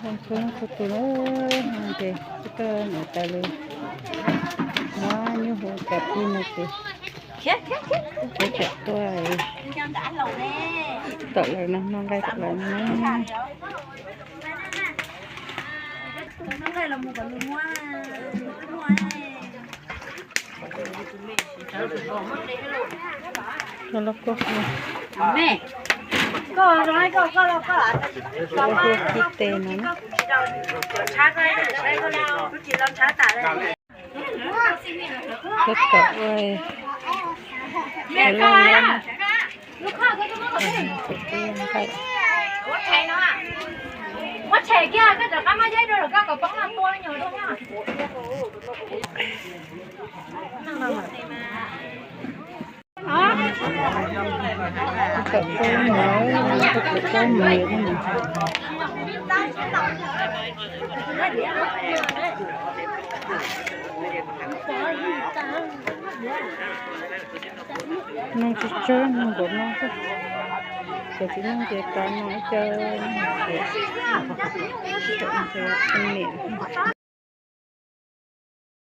Txhua tus ces txhua tus ces tsis koj niam tais li, muab nyuj hu cov pib no ces peb tawm tuaj, tawm lawm no, noj nqaij tawm lawm no. Koj los koj, koj hu kib tes no na. Koj tawm ua, koj tawm tuaj no, koj tawm tuaj no. Noj tsis tsawg, noj nkaum no xwb. Cov tsis noj ces kav no ib co, niam.